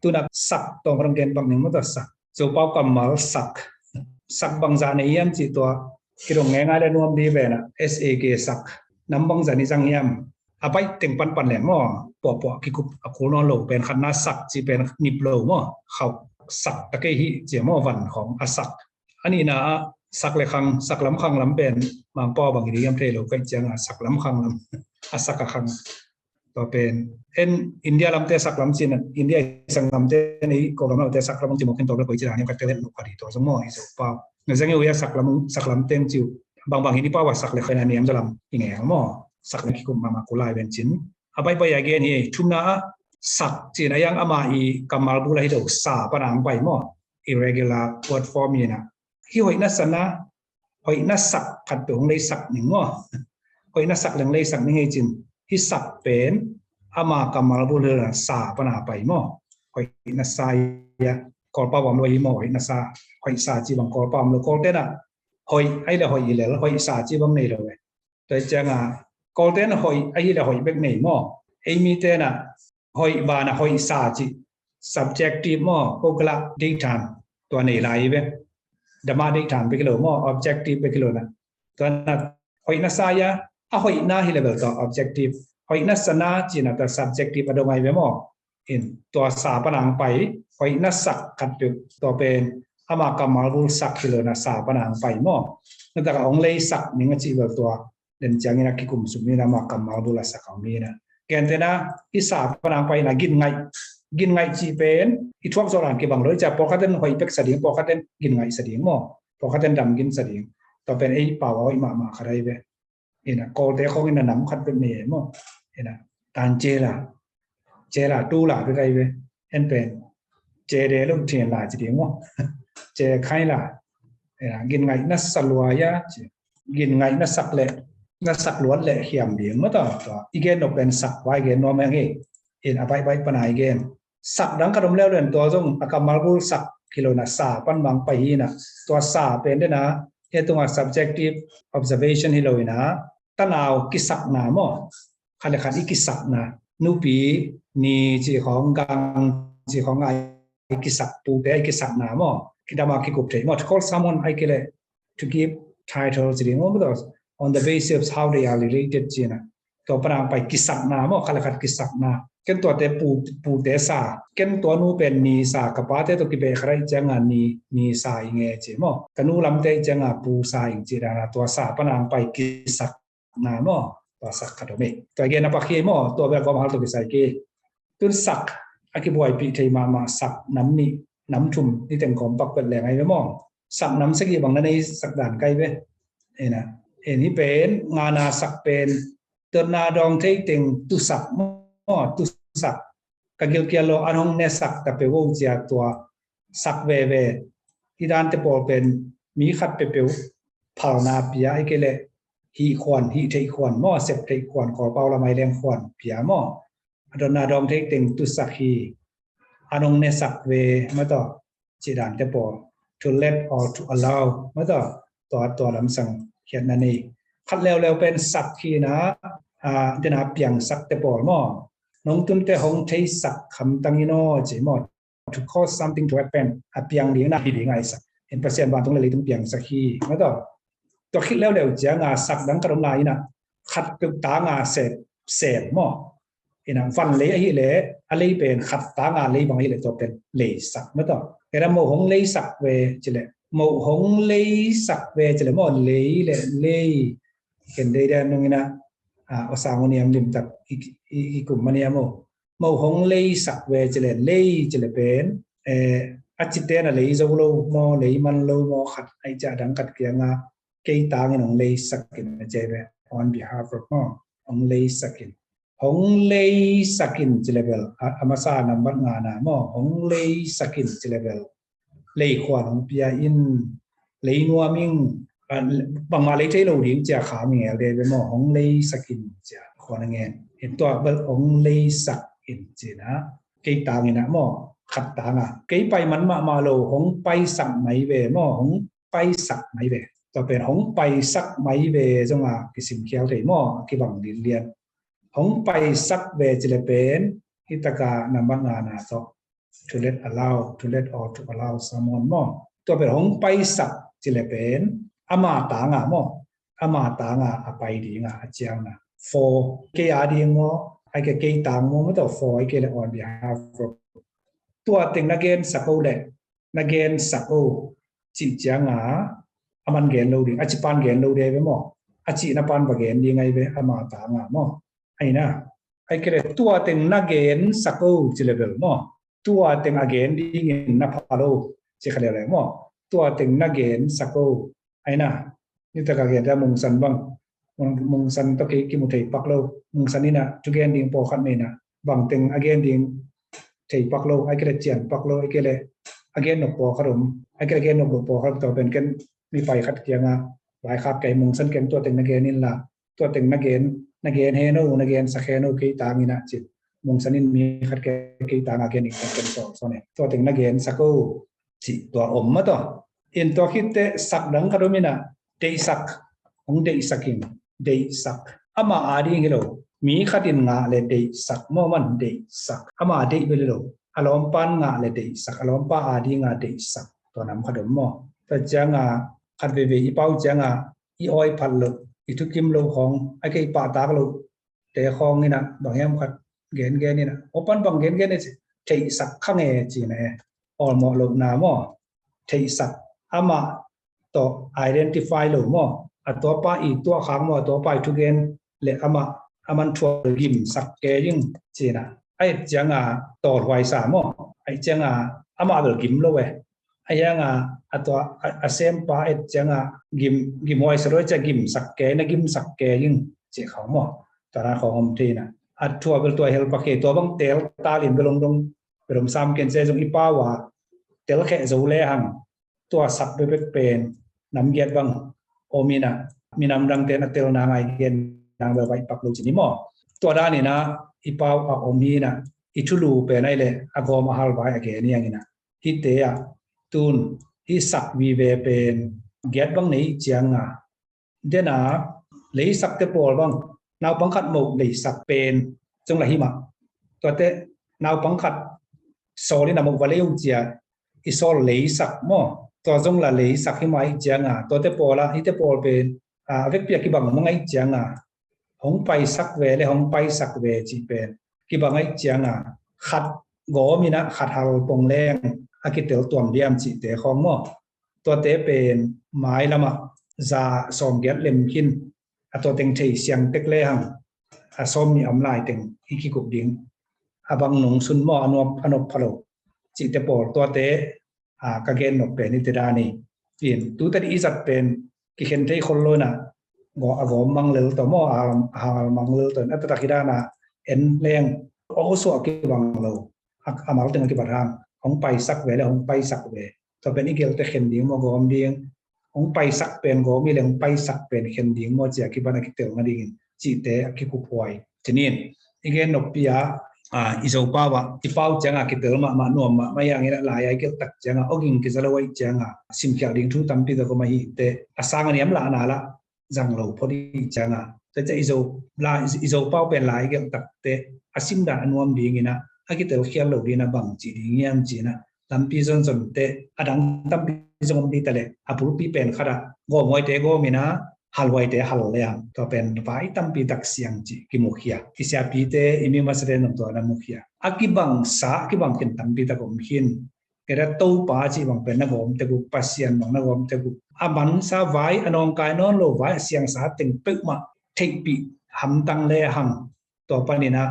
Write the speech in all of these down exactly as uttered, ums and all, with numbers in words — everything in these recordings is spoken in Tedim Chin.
Tuna sak tawng khat hong gen pak ning maw, tua sak. Zopau kammal sak. Sak bangzah nei hiam cih tua kidong ngeingai le nuam dih ven ah, S A K sak. Nam bangzah ni zang hiam? A baih teng panpan leng maw, puahpuah kikup a kul nawn lo pen khatna sak cih pen nip lo maw. Khauh sak ta kei hi ci maw, van khawng a sak. A nihna ah sak le khang, sak lam khang lam pen Mangpau bang hi ding hiam thei lo ka hih ciangah sak lam khang lam a sak a khang. Tua pen en India lamte sak lam cin, India i sang lamte nei ko lam lamte sak lam cin maw, ken tua bel koi ci dan hiam ka tel het lo ka dih tua zong maw, i Zopau. Na zang uh hia sak lam, sak lam teng ci uh. Bangbang hi ni pau a sak le khang a niam zaw lam i ngei hang maw. Sak le kikup mahmah kul lai ven cin. A baihbaih a gen hi, thumna ah sak cin a yang ama i kammal bul ahi lo sa pan a hong pai maw. Irregular word form hi na. Hih hoihna sa na, hoihna sak khat peuh hong leisak ning maw. Hoihna sak leng leisak ning hi cin. Hih sak pen ama kammal bul hi lo na sa pan a pai maw. Hoihna sa ia, Kawlpau bang lo hi maw, hoihna sa, hoih sa ci bang Kawlpau bang lo, Kawlte na hoih ahi le hoih hi lel, hoih sa ci bang nei lo ve. Tua hi ciangah Kawlte na hoih ahi le hoih bek nei maw. Ei mite na hoih banah hoih sa cih subjective maw, ko kala deih than tua nei lai hi ve. Dama deih than bek hi lo maw, objective bek hi lo na. Tua na hoihna sa ia, a hoihna hi le bel tua objective. Hoihna sa na cih na tua subjective a dong ahi ve maw. In tua sa pan a hong pai, hoihna sak khat peuh tua pen ama kammal bul sak hi lo na sa pan a hong pai maw. Na takah hong leisak ning a cih bel tua den ciangin a kikum suk ni na ama kammal bul a sak a hong ni na. Gentehna hih sa pan a hong pai na ginngaih. Ginngaih cih pen i thuak zawh dan kibang lo hi ciah, pawlkhat in hoih pek sa ding, pawlkhat in ginngaih sa ding maw. Pawlkhat in damgin sa ding. Tua pen ei pau a hoih mahmah khat ahi ve. Ina Kawlte khawng ina nam khat peuh nei maw. Ina tan cela, cela tula peuh ahi ve. En pen cede lo thian la ci ding maw. Ce khai la. Ina ginngaih na sa lua ia ci. Ginngaih na sak le, na sak luat le hiam ding maw tua. Tua i gen nop pen sak vai gen nuam hang hi. In a baihbaih pan a i gen sak dang khat om leuleu in tua zong a kammal bul sak hi lo na sa pan mang pai hi na. Tua sa pen dena hia tunga subjective observation hi lo ina tanau kisakna maw. Khat le khat i kisakna, nupi ni ci khawng, gang ci khawng a i kisak, pute a i kisakna maw. Kidama kikup thei maw, to call someone ahi kei le to give title ci ding maw, on the basis of how they are related ci na. Tua pan a pai kisakna maw, khat le khat kisakna. Ken tuate pu, pute sa, ken tua nu pen ni sa, ka pate tua kibeh khat ahi cianga ni, ni sa i nge ci maw. Ka nu lamte ahi cianga pu sa ing ci dana, tua sa pan a pai kisakna maw. Tua sak khat om hi. Tua gen a pak hi maw, tua bek a kawm hal tua kisai ki. Tun sak a kibuaipih thei mahmah sak nam nih, nam thum ni teng kawm pak pet leng ahi ve maw. Sak nam sagih bang na nei sak dan kai ve. Ena, en hi pen, ngana sak pen, dotna dawng thei teng tusak maw, tusak. Ka gilkial lo an hong ne sak ta pe wo cia tua sak veve. Hi dante pawl pen mi khat pepeu phalna pia, i kei le hih khuan, hih theih khuan maw, sep theih khuan, Kawlpau lamai leng khuan pia maw. A dotna dawng thei teng tusak hi. An hong ne sak ve maw taw. Cih dante pawl, to let or to allow maw taw. Tua, tua lamsang khiatna nei. Khat leuleu pen sak hi na, a, dena piangsak te pawl maw. Nong tunte hong theisak khamtang in aw ci maw. To cause something to happen. A piang ding na hi ding a i sak. En Pasian vantung le leitung piangsak hi maw taw. Tua khit leuleu cianga sak dang khat om lai ina, khat peuh tanga sep, sep maw. Ina van lei ahih leh, a lei pen khat tanga lei bang ahih leh tua pen leisak maw taw. Ina moh hong leisak ve ci leh, moh hong leisak ve ci leh maw, lei le lei. Ken dei dan nung ina, a, aw sang u niam limtak i, i, i kum mania maw. Moh hong leisak ve ci leh, lei ci leh pen, eh, a cite na lei zo lo maw, lei man lo maw, khat ahi ciah dang khat kianga kei tangin hong leisak in a ci ve, on behalf of maw, hong leisak in. Hong leisak in ci leh bel, a, a masa nambat ngana maw, hong leisak in ci leh bel. Lei khuan hong pia in, lei nuam ing, a, bangmah lei thei lo ding cia kha mi ngel de ve maw, hong leisak in cia khuan a ngen. In tua bel hong leisak in ci na, kei tangin a maw, khat tanga. Kei pai man mahmah lo, hong paisak mai ve maw, hong paisak mai ve. Tua pen hong paisak mai ve zonga kisim khial thei maw, kibang lilian. Hong paisak ve ci leh pen, hi taka nambat ngana tawh. To let allow, to let or to allow someone maw. Tua pen hong paisak ci le pen ama tanga maw. Ama tanga a pai dinga a ciangna. For kei a ding maw, ai ke kei tang maw, maw tawh for ai ke le on behalf of. Tua teng na gensak o le, na gensak o cih cianga a man gen lo ding, a ci pan gen lo ding ai ve maw. A cihna pan va gen ding ai ve ama tanga maw. Aina, ai ke le tua teng na gensak o ci le bel maw. Tua teng a gen dingin na pha lo ci kha le le maw. Tua teng na gensak o. Aina, nitaka gen ta Mungsan bang. Mungsan tawh kei kimu thei pak lo. Mungsan ina thugen ding pawlkhat nei na. Bang teng a gen ding thei pak lo, ai ke le cian pak lo, ai ke le a gen nop pawlkhat om, ai ke le gen nop lo pawlkhat tawh pen ken mi pai khat kianga vaikhak kei Mungsan ken tua teng na gen inla, tua teng na gen, na gen heno, na gensak heno kei tangina cin. Mungsan in mi khat kei, kei tanga gen in ken sawlsawn e. Tua teng na gensak o cih tua om mah tawh. In tua khitteh sak dang khat om ina, deihsak, hong deihsak in, deihsak. Ama a ding hi lo, mi khat in ngah le deihsak maw, man deihsak. Ama deih bel hi lo, a lawmpan ngah le deihsak, a lawmpa a dinga deihsak. Tua nam khat om maw. Tua cianga khat veivei i pau cianga i awi phat loh, i thukim loh khawng, a kei pahtak loh te khawng ina bang hiam khat gengen ina, opan bang gengen ina ci, theihsak kha nge cina e. Awlmawh lohna maw, theihsak, amah tawh identify lo maw, a tuapa i tuah khak maw, a tuapa i thugen le amah, a man thuak gimsak kei ing cina. A et cianga tawlhuaisa maw, a et cianga amah bel gim lo e. A hianga a tua a, a sempa et cianga gim, gimhuaisa lo e cia gimsak kei, na gimsak kei ing ci khawng maw. Tua na khawng om thei na. A thua bel tua helpa kei, tua bang tel talin bel ong dong, bel om sam ken cia zong i pau a tel kheh zo le hang tua sak bekbek pen nam giat bang om ina, minam dangte na tel nang ai gen nang bel vai pak lo cini maw. Tua dan ina i pau a om hi ina, i thulu pen ai le a gawm a hal vai a gen hiang ina. Hite ah tun hih sak vive pen giat bang nei cianga, dena leisakte pawl bang naupang khat moh leisak pen zong la hi mah. Tuate naupang khat sawl in a moh va lei uh cia i sawl leisak maw. Tua zong la leisak hi mah ih cianga, tuate pawla hihte pawl pen a vekpi a kibang mah ngaih cianga, hong paisak ve le hong paisak ve cih pen kibang ngaih cianga, khat gawm ina khat hal pong leng a kitel tuam diam cihte khawng maw. Tuate pen mailamah za sawmgiat lem khin, a tua teng thei siang tek le hang a sawm nih om lai teng i kikup ding. A bang nung sun maw, a nuap a nop pha lo cihte pawl tuate a ka gen nop pen i te dan hi. In tute di i zat pen kikhen thei khol lo ina, a gawm mang lel tawh maw, a hal mang lel tawh, a taktak hi dana en leng a usuah kibang lo. A mal teng a kibat hang hong paisak ve le hong paisak ve. Tua pen i gelte khen ding maw, gawm ding. Hong paisak pen gawm hi le hong paisak pen khen ding maw cia kibat a kitel nga dingin cihte a kikuphuai. Cinin i gen noppi a, i Zopau ah i pau cianga kitel mahmah nuam mahmah hiangin a lai a i gelhtak cianga awging kiza lo aih cianga simkhial ding thu tampi tak om ahi te, a sang a niam lahna lah zang lo phot ih cianga, tua cia i Zo, la, i Zopau pen lai gelhtakte a simdan a nuam dingina a kitelkhial lo dingina bang ci ding hiam cina lampi zonzonte a dang tampi zong om dih ta le a bulpi pen khat ah gawmhuaite gawmina halhuaite hal le ang tua pen vai tampi tak siang cih kimukhia. I siapite i mi masate nong tua na mukhia. A kibangsa a kibang khin tampi tak om khin. Keda Topa cih bang pen na gawm tek uh, Pasian bang na gawm tek uh. A mansa vai, a nawngkai nawn lo vai, a siangsa teng peuhmah theihpih hamtang le hang tua panina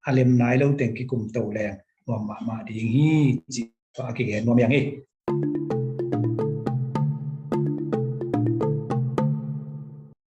a lem nai lo teng kikum to leng nuam mahmah ding hi cih tua a kigen nuam hiang hi.